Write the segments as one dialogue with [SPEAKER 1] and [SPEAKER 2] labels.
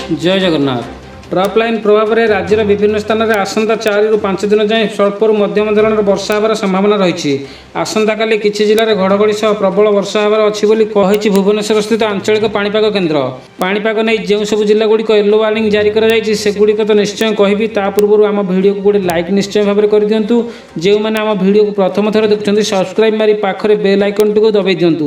[SPEAKER 1] ଜୟ Jagannath. Trough line ପ୍ରଭାବରେ ରାଜ୍ୟର ବିଭିନ୍ନ ସ୍ଥାନରେ ଆସନ୍ତା 4ରୁ 5 ଦିନ ଯାଏଁ ସ୍ୱଳ୍ପରୁ ମଧ୍ୟମ ଧରଣର ବର୍ଷା ହେବାର ସମ୍ଭାବନା ରହିଛି। ଆସନ୍ତାକାଲି କିଛି ଜିଲ୍ଲାରେ ଘଡ଼ଘଡ଼ି ସହ ପ୍ରବଳ ବର୍ଷା ହେବାର ଅଛି ବୋଲି କହିଛି ଭୁବନେଶ୍ୱରସ୍ଥିତ ଆଞ୍ଚଳିକ ପାଣିପାଗ କେନ୍ଦ୍ର। ପାଣିପାଗ ନେଇ ଯେଉଁ ସବୁ ଜିଲ୍ଲାଗୁଡ଼ିକ ୟେଲୋ ୱାର୍ଣ୍ଣିଂ ଜାରି କରାଯାଇଛି, ସେଗୁଡ଼ିକ ତ ନିଶ୍ଚୟ କହିବି। ତା ପୂର୍ବରୁ ଆମ ଭିଡ଼ିଓକୁ ଗୋଟେ ଲାଇକ୍ ନିଶ୍ଚୟ ଭାବରେ କରିଦିଅନ୍ତୁ। ଯେଉଁମାନେ ଆମ ଭିଡ଼ିଓକୁ ପ୍ରଥମ ଥର ଦେଖୁଛନ୍ତି, ସବସ୍କ୍ରାଇବ୍ ମାରି ପାଖରେ ବେଲ୍ ଆଇକନ୍ଟିକୁ ଦବାଇ ଦିଅନ୍ତୁ।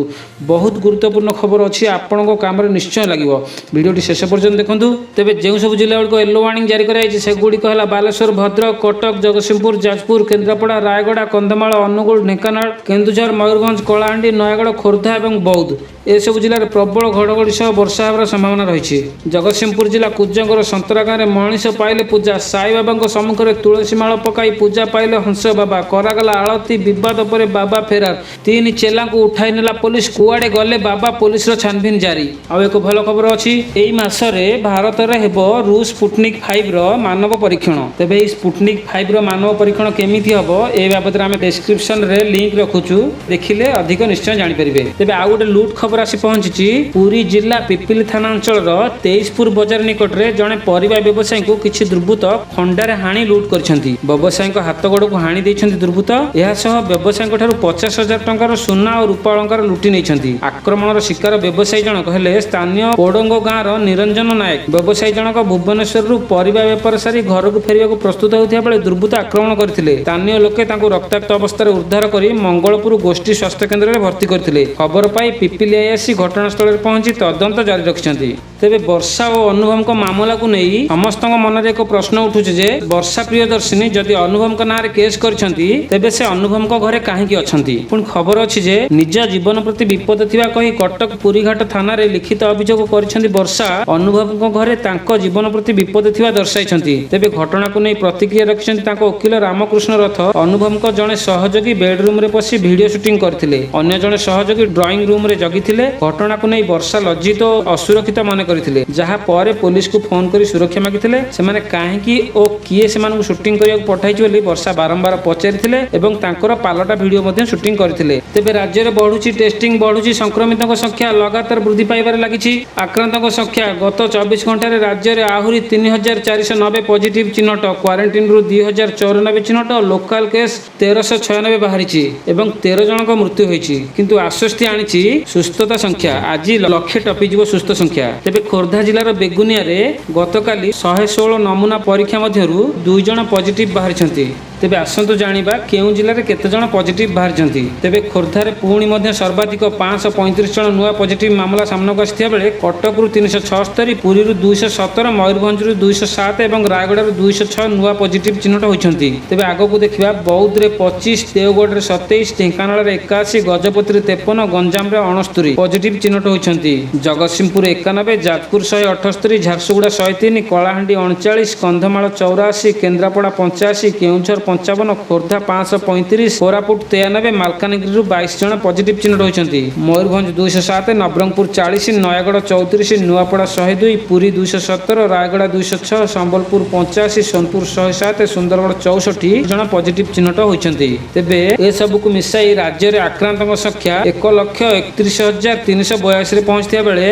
[SPEAKER 1] ବହୁତ ଗୁରୁତ୍ୱପୂର୍ଣ୍ଣ ଖବର ଅଛି, ଆପଣଙ୍କ କାମରେ ନିଶ୍ଚୟ ଲାଗିବ। ଭିଡ଼ିଓଟି ଶେଷ ପର୍ଯ୍ୟନ୍ତ ଦେଖନ୍ତୁ। ତେବେ ଯେଉଁ ସବୁ ଜିଲ୍ଲାଗୁଡ଼ିକ ୟେଲୋ ୱାର୍ଣ୍ଣିଂ ଜାରି କରାଯାଇଛି, ସେଗୁଡ଼ିକ ହେଲା ବାଲେଶ୍ୱର, ଭଦ୍ରକ, କଟକ, ଜଗତସିଂହପୁର, ଯାଜପୁର, କେନ୍ଦ୍ରାପଡ଼ା, ରାୟଗଡ଼ା, କନ୍ଧମାଳ, ଅନୁଗୁଳ, ଢେଙ୍କାନାଳ, କେନ୍ଦୁଝର, ମୟୂରଭଞ୍ଜ, କଳାହାଣ୍ଡି, ନୟାଗଡ଼, ଖୋର୍ଦ୍ଧା ଏବଂ ବୌଦ୍ଧ। ଏସବୁ ଜିଲ୍ଲାରେ ପ୍ରବଳ ଘଡ଼ଘଡ଼ି ସହ ବର୍ଷା ହେବାର ସମ୍ଭାବନା ରହିଛି। ଜଗତସିଂହପୁର ଜିଲ୍ଲା କୁଜଙ୍ଗର ସନ୍ତରା ଗାଁରେ ମଣିଷ ପାଇଲେ ପୂଜା। ସାଇବାବାଙ୍କ ସମ୍ମୁଖରେ ତୁଳସୀ ମାଳ ପକାଇ ପୂଜା ପାଇଲେ ହଂସ ବାବା। କରାଗଲା ଆଳତି। ବିବାଦ ପରେ ବାବା ଫେରାର। ତିନି ଚେଲାଙ୍କୁ ଉଠାଇ ନେଲା ପୋଲିସ। କୁଆଡ଼େ ଗଲେ ବାବା? ପୋଲିସର ଛାନଭିନ ଜାରି। ଆଉ ଏକ ଭଲ ଖବର ଅଛି। ଏଇ ମାସରେ ଭାରତରେ ହେବ ରୁଷ ସ୍ପୁଟନିକ୍ 5ର ମାନବ ପରୀକ୍ଷଣ। ତେବେ ଏହି ସ୍ପୁଟନିକ୍ 5ର ମାନବ ପରୀକ୍ଷଣ କେମିତି ହେବ, ଏ ବାବଦରେ ଆମେ ଡେସ୍କ୍ରିପସନରେ ଲିଙ୍କ ରଖୁଛୁ, ଦେଖିଲେ ଅଧିକ ନିଶ୍ଚୟ ଜାଣିପାରିବେ। ତେବେ ଆଉ ଗୋଟେ ଲୁଟ୍ ଖବର ଆସି ପହଞ୍ଚିଛି। ପୁରୀ ଜିଲ୍ଲା ପିପିଲି ଥାନା ଅଞ୍ଚଳର ତେଇଶପୁର ବଜାର ନିକଟରେ ଜଣେ ପରିବା ବ୍ୟବସାୟୀଙ୍କୁ କିଛି ଦୁର୍ବୃତ୍ତ ଖଣ୍ଡାରେ ହାଣି ଲୁଟ୍ କରିଛନ୍ତି। ବ୍ୟବସାୟୀଙ୍କ ହାତ ଗୋଡ଼କୁ ହାଣି ଦେଇଛନ୍ତି ଦୁର୍ବୃତ୍ତ। ଏହା ସହ ବ୍ୟବସାୟୀଙ୍କ ଠାରୁ 50,000 ଟଙ୍କାର ସୁନା ଓ ରୂପା ଅଳଙ୍କାର ଲୁଟି ନେଇଛନ୍ତି। ଆକ୍ରମଣର ଶିକାର ବ୍ୟବସାୟୀ ଜଣକ ହେଲେ ସ୍ଥାନୀୟ ପୋଡଙ୍ଗ ଗାଁର ନିରଞ୍ଜନ ନାୟକ। ବ୍ୟବସାୟୀ ଜଣକ ଭୁବନେଶ୍ୱରରୁ ପରିବା ବେପାର ସାରି ଘରକୁ ଫେରିବାକୁ ପ୍ରସ୍ତୁତ ହେଉଥିବା ବେଳେ ଦୁର୍ବୃତ୍ତ ଆକ୍ରମଣ କରିଥିଲେ। ସ୍ଥାନୀୟ ଲୋକେ ତାଙ୍କୁ ରକ୍ତାକ୍ତ ଅବସ୍ଥାରେ ଉଦ୍ଧାର କରି ମଙ୍ଗଳପୁର ଗୋଷ୍ଠୀ ସ୍ୱାସ୍ଥ୍ୟ କେନ୍ଦ୍ରରେ ଭର୍ତ୍ତି କରିଥିଲେ। ଖବର ପାଇ ପିପିଲି ଆଇଆଇସି ଘଟଣାସ୍ଥଳରେ ପହଞ୍ଚି ତଦନ୍ତ ଜାରି ରଖିଛନ୍ତି। ତେବେ ବର୍ଷା ଓ ଅନୁଭବଙ୍କ ମାମଲାକୁ ନେଇ ସମସ୍ତଙ୍କ ମନରେ ଏକ ପ୍ରଶ୍ନ ଉଠୁଛି ଯେ, ବର୍ଷା ପ୍ରିୟଦର୍ଶିନୀ ଯଦି ଅନୁଭବଙ୍କ ନାଁରେ କେସ୍ କରିଛନ୍ତି, ତେବେ ସେ ଅନୁଭବଙ୍କ ଘରେ କାହିଁକି ଅଛନ୍ତି? ପୁଣି ଖବର ଅଛି ଯେ, ନିଜ ଜୀବନ ପ୍ରତି ବିପଦ ଥିବା କହି କଟକ ପୁରୀଘାଟ ଥାନାରେ ଲିଖିତ ଅଭିଯୋଗ କରିଛନ୍ତି ବର୍ଷା। ଅନୁଭବଙ୍କ ଘରେ ତାଙ୍କ ଜୀବନ ପ୍ରତି ବିପଦ ଥିବା ଦର୍ଶାଇଛନ୍ତି। ତେବେ ଘଟଣାକୁ ନେଇ ପ୍ରତିକ୍ରିୟା ରଖିଛନ୍ତି ତାଙ୍କ ଓକିଲ ରାମକୃଷ୍ଣ ରଥ। ଅନୁଭବଙ୍କ ଜଣେ ସହଯୋଗୀ ବେଡରୁମରେ ପଶି ଭିଡିଓ ସୁଟିଂ କରିଥିଲେ। ଅନ୍ୟ ଜଣେ ସହଯୋଗୀ ଡ୍ରଇଂ ରୁମରେ ଜଗିଥିଲେ। ଘଟଣାକୁ ନେଇ ବର୍ଷା ଲଜ୍ଜିତ ଓ ଅସୁରକ୍ଷିତ ମନେ କରିଥିଲେ, ଯାହା ପରେ ପୋଲିସକୁ ଫୋନ କରି ସୁରକ୍ଷା ମାଗିଥିଲେ। ସେମାନେ କାହିଁକି ଓ କିଏ ସେମାନଙ୍କୁ ସୁଟିଂ କରିବାକୁ ପଠାଇଛି ବୋଲି ବର୍ଷା ବାରମ୍ବାର ପଚାରିଥିଲେ ଏବଂ ତାଙ୍କର ପାଲଟା ଭିଡିଓ ମଧ୍ୟ ସୁଟିଂ କରିଥିଲେ। ତେବେ ରାଜ୍ୟରେ ବଢୁଛି ଟେଷ୍ଟିଂ, ବଢୁଛି ସଂକ୍ରମିତଙ୍କ ସଂଖ୍ୟା। ଲଗାତାର ବୃଦ୍ଧି ପାଇବାରେ ଲାଗିଛି ଆକ୍ରାନ୍ତଙ୍କ ସଂଖ୍ୟା। ଗତ 24 ଘଣ୍ଟାରେ ରାଜ୍ୟରେ ଆହୁରି 3490 ପଜିଟିଭ ଚିହ୍ନଟ। କ୍ୱାରେଣ୍ଟିନରୁ 2094 ଚିହ୍ନଟ। ଲୋକାଲ କେସ୍ 1396 ବାହାରିଛି ଏବଂ 13 ଜଣଙ୍କ ମୃତ୍ୟୁ ହୋଇଛି। କିନ୍ତୁ ଆଶ୍ୱସ୍ତି ଆଣିଛି ସୁସ୍ଥତା ସଂଖ୍ୟା। ଆଜି ଲକ୍ଷେ ଟପିଯିବ ସୁସ୍ଥ ସଂଖ୍ୟା। ତେବେ ଖୋର୍ଦ୍ଧା ଜିଲ୍ଲାର ବେଗୁନିଆରେ ଗତକାଲି 116 ନମୁନା ପରୀକ୍ଷା ମଧ୍ୟରୁ ଦୁଇ ଜଣ ପଜିଟିଭ ବାହାରିଛନ୍ତି। ତେବେ ଆସନ୍ତୁ ଜାଣିବା କେଉଁ ଜିଲ୍ଲାରେ କେତେ ଜଣ ପଜିଟିଭ ବାହାରିଛନ୍ତି। ତେବେ ଖୋର୍ଦ୍ଧାରେ ପୁଣି ମଧ୍ୟ ସର୍ବାଧିକ 535 ଜଣ ନୂଆ ପଜିଟିଭ ମାମଲା ସାମ୍ନାକୁ ଆସିଥିବା ବେଳେ କଟକରୁ 376, ପୁରୀରୁ 217, ମୟୂରଭଞ୍ଜରୁ 207 ଏବଂ ରାୟଗଡ଼ାରୁ 206 ନୂଆ ପଜିଟିଭ ଚିହ୍ନଟ ହୋଇଛନ୍ତି। ତେବେ ଆଗକୁ ଦେଖିବା, ବୌଦ୍ଧରେ 25, ଦେଓଗଡ଼ରେ 27, ଢେଙ୍କାନାଳରେ 81, ଗଜପତିରେ 53, ଗଞ୍ଜାମରେ 69 ପଜିଟିଭ ଚିହ୍ନଟ ହୋଇଛନ୍ତି। ଜଗତସିଂହପୁର 91, ଯାଜପୁର 178, ଝାରସୁଗୁଡ଼ା 103, କଳାହାଣ୍ଡି 39, କନ୍ଧମାଳ 84, କେନ୍ଦ୍ରାପଡ଼ା 85, କେଉଁଝର 55, ଖୋର୍ଦ୍ଧା 535, କୋରାପୁଟ 93, ମାଲକାନଗିରିରୁ 22 ଜଣ ପଜିଟିଭ ଚିହ୍ନଟ ହୋଇଛନ୍ତି। ମୟୂରଭଞ୍ଜ 207, ନବରଙ୍ଗପୁର 40, ନୟାଗଡ଼ 34, ନୂଆପଡ଼ା 102, ପୁରୀ 217, ରାୟଗଡ଼ା 206, ସମ୍ବଲପୁର 85, ସୋନପୁର 107, ସୁନ୍ଦରଗଡ଼ 64 ଜଣ ପଜିଟିଭ ଚିହ୍ନଟ ହୋଇଛନ୍ତି। ତେବେ ଏସବୁକୁ ମିଶାଇ ରାଜ୍ୟରେ ଆକ୍ରାନ୍ତଙ୍କ ସଂଖ୍ୟା 1,31,382ରେ ପହଞ୍ଚିଥିବା ବେଳେ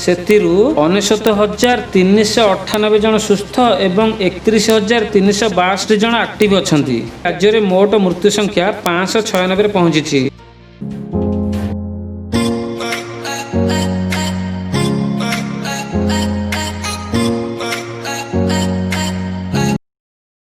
[SPEAKER 1] ସେଥିରୁ 99,398 ଜଣ ସୁସ୍ଥ ଏବଂ 31,362 ଜଣ ଆକ୍ଟିଭ ଅଛନ୍ତି। ରାଜ୍ୟରେ ମୋଟ ମୃତ୍ୟୁ ସଂଖ୍ୟା 596ରେ ପହଞ୍ଚିଛି।